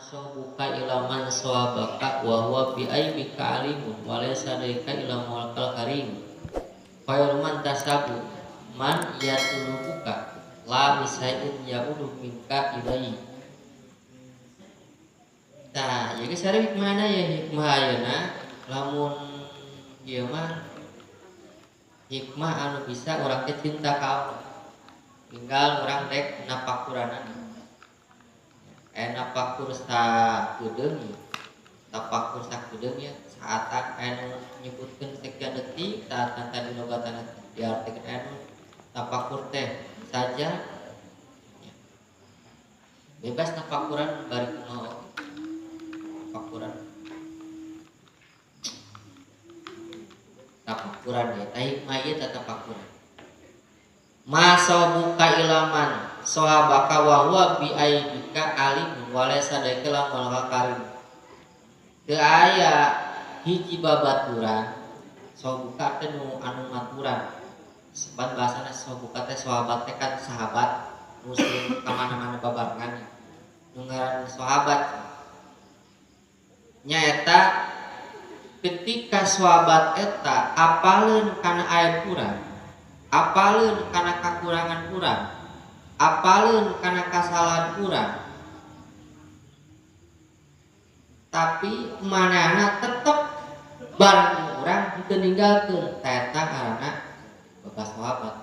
Masobuka ilaman sawabaka wa huwa bi aibika alimun wa laysa laka ila mawalkal karim. Khairu man tasabu man yatulubuka la misain ya'udu minka ilaihi. Tah, ieu geus ari hikmahna ya hikmah ayeuna lamun ieu mah hikmah anu bisa urang teh cinta ka Allah. Tinggal urang rek napakuranana. Napakur sakedeung, tapakur sakedeung ya saatan anu nyebutkeun sekian detik saatan tadi logatana diartikeun anu tapakur teh saja ya. Bebas tapakuran bari kumaha tapakuran tapakuran ya tah hikmah ieu teh tapakuran masobuka ilaman sahabaka wa huwa bi aibika alimun wa laysa laka ila karim. Teu aya hiji babaturan sahabuka teh nu anu maturan. Seban bahasana sahabuka teh sahabat teh kan sahabat muslim ka mana-mana babarengan. Nu ngaran sahabat nyaeta ketika sahabat eta apaleun kana aib urang, apaleun kana kakurangan urang, apaleun kana kasalahan urang, tapi manehna tetep bareng urang henteu ninggalkeun. Eta ngaranna bapak sahabat,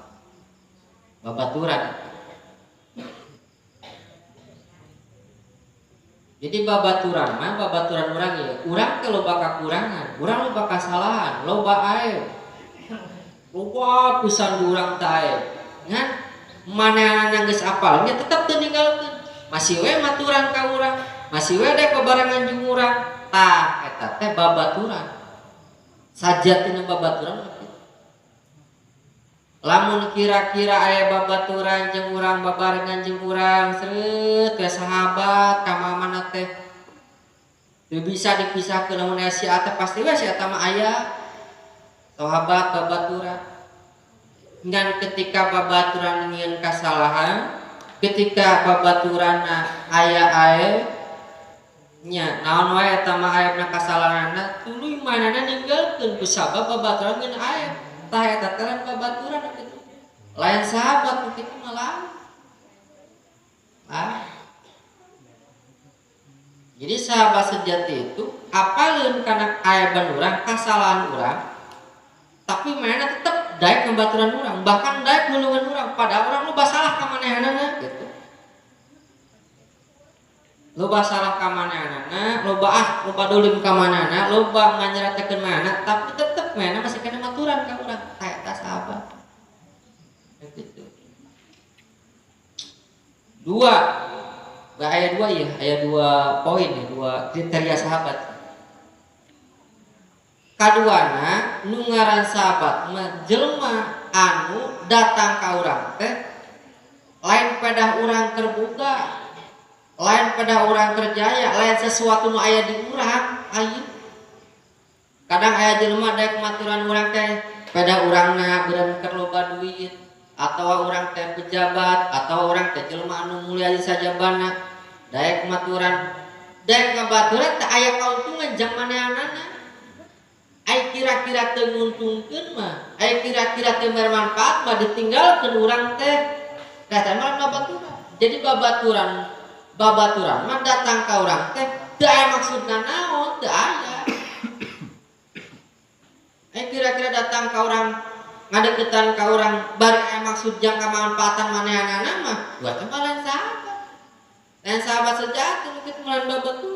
babaturan. Jadi babaturan mah babaturan urang ieu, urang teh loba kakurangan, urang loba kasalahan, loba aib, loba pisan urang teh aib. Ngan manehna geus apal nya tetep teu ninggalkeun, masih we maturan ka urang, masih we dek babarengan jeung urang. Tah eta teh babaturan. Sajatina babaturan mah kitu. Lamun kira-kira aya babaturan jeung urang babarengan jeung urang sreut we sahabat ka mana teh teu bisa dipisahkeun lamun aya si A teh pasti we si eta mah aya sahabat babaturan. Ngan ketika babaturan nyieun kasalahan, ketika babaturanna aya ae nya naon wae eta mah aibna kasalahanna tuluy manehna ninggalkeun kusabab babaturan ngeun aib. Tah eta teh lain babaturan kitu. Lain sahabat kitu mah lain. Ah. Jadi sahabat sejati itu apaleun kana aeban urang, kasalahan urang, tapi manehna tetep daek ngebaturan urang, bahkan daek nulungan urang, padahal urang loba salah ka manehanana gitu. Loba salah ka manehanana, loba ah, loba dolim ka manehanana, loba nganyeratekeun manehna, tapi tetep manehna masih kena maturan ka urang. Tah eta sahabat. Gitu. Dua, nggak aya dua ya, aya dua poin ya, dua kriteria sahabat. Kaduana nu ngaran sahabat mah jelema anu datang ka urang teh lain pedah urang keur boga, lain pedah urang keur jaya, lain sesuatu nu aya di urang ayeuna. Kadang aya jelema daek maturan urang teh pedah urangna beureum keur loba duit, atau urang teh pejabat, atau urang teh jelema anu mulia di sajabana daek maturan, daek ngabaturan teh aya kauntungan jang manehanana. Ai kira-kira teu nguntungkeun mah, ai kira-kira teu bermanfaat mah ditinggalkeun urang teh. Tah teh mah babaturan. Jadi babaturan mah datang ka urang teh teu aya maksudna naon, teu aya. Ai kira-kira datang ka urang ngadeukeutan ka urang bari aya maksud jang kamanfaatan manehanana mah, dua teh mah lain sahabat. Lain sahabat sejati mungkin mah babaturan.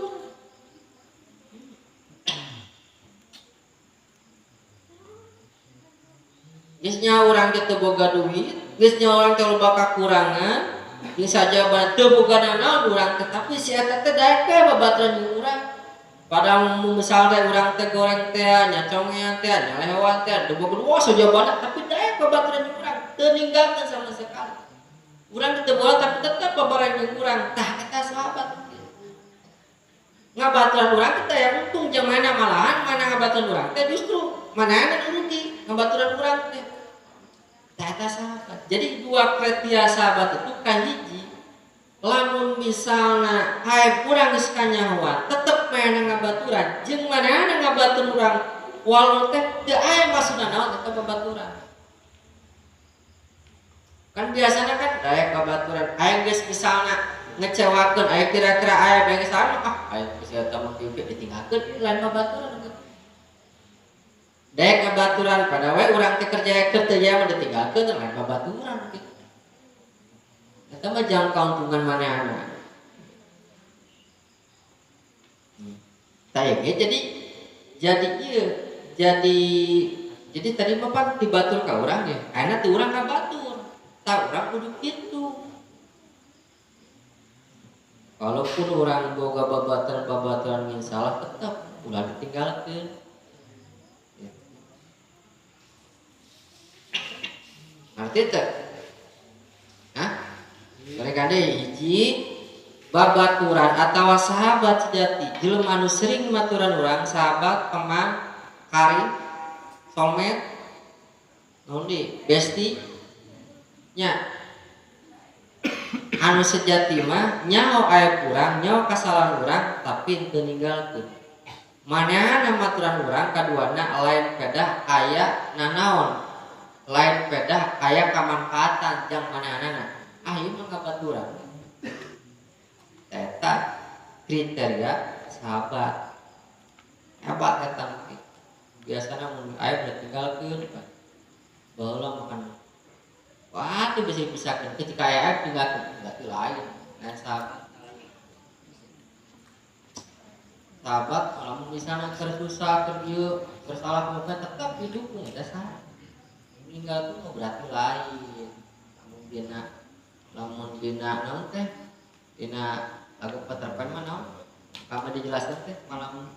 Geus nya urang teh teu boga duit, geus nya urang teh loba kakurangan, geus sajaba teu boga nanaon urang teh, tapi si eta teh daek teh babaturan jeung urang. Padahal misal teh urang teh goreng teh, nya congean teh, nya lehoan teh, teu boga wah sajabana tapi daek babaturan jeung urang, teu ninggalkeun sama sekali. Urang teu boga tapi tetep babarengan jeung urang. Tah eta sahabat. Ngabaturan urang teh aya untung jeung mana malahan mana ngabaturan urang teh justru mana anu rugi ngabaturan urang teh. Tah eta sahabat. Jadi dua kriteria sahabat itu kahiji lamun Lamun misalna aib urang geus kanyahoan tetep manehna ngabaturan jeung manehna ngabatur urang walau teh teu aya maksudna naon tetep babaturan. Kan biasanya kan daek babaturan aya geus misalna ngecewakeun aya kira-kira aya geus anu ah aya geus eta mah kieu ditinggalkeun lain babaturan gitu. Daek ngabaturan pada we urang teh kerja keur teu jaya mah ditinggalkeun lain babaturan gitu. Eta mah jang kauntungan manehna. Tah ge jadi ieu jadi tadi mah pan dibatur ka urang ge. Ayeuna teh urang ka batur. Tah urang kudu kitu. Walaupun urang boga babaturan-babaturan ngin salah tetep ulah ditinggalkeun. Ngerti teu? Hah? Mereka deh hiji babaturan atawa sahabat sejati jelema anu sering maturan urang sahabat teman karib soulmate naon deui bestie nya anu sejati mah nyaho aib urang nyaho kasalahan urang tapi teu ninggalkeun manehna maturan urang kaduana lain pedah aya nanaon lain pedah aya kamanfaatan jang manehanana ah ieu mah ngabaturan eta kriteria sahabat hebat eta biasana mun aib ditinggalkeun baheula makan wah teu bisa dipisahkeun ketika aya aib tinggalkeun berarti lain lain sahabat. Sahabat kalau misalnya keur susah keur ieu keur salah mah tetap didukung eta sahabat meninggal tuh berarti lain lamun dina naon teh dina lagu Peter Pan mah naon kamu dijelaskan teh malam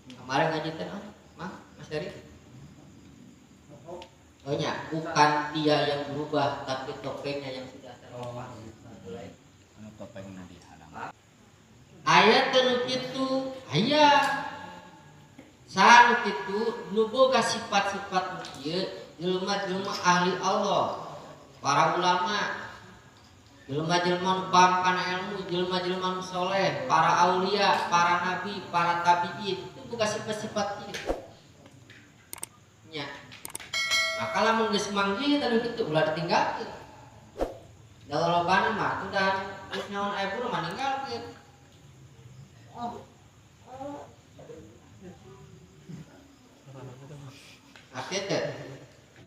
kemarin ngaji teh naon mah Mas Heri oh nya bukan dia yang berubah tapi topengnya yang sudah terlepas anu topengna dihalang aya teh nu kitu aya saha nu kitu nu boga sifat-sifat nu kieu jelema-jelema ahli Allah para ulama jelema-jelema nu paham kana ilmu, jelema-jelema nu soleh, para aulia, para nabi, para tabiin, itu bukan sifat-sifat ieu. Nya. Maka lamun geus manggih tadi kitu ulah ditinggalkeun. Da lolobana mah atuh da geus nyaon aib urang mah ninggalkeun. Oh. Artinya teh.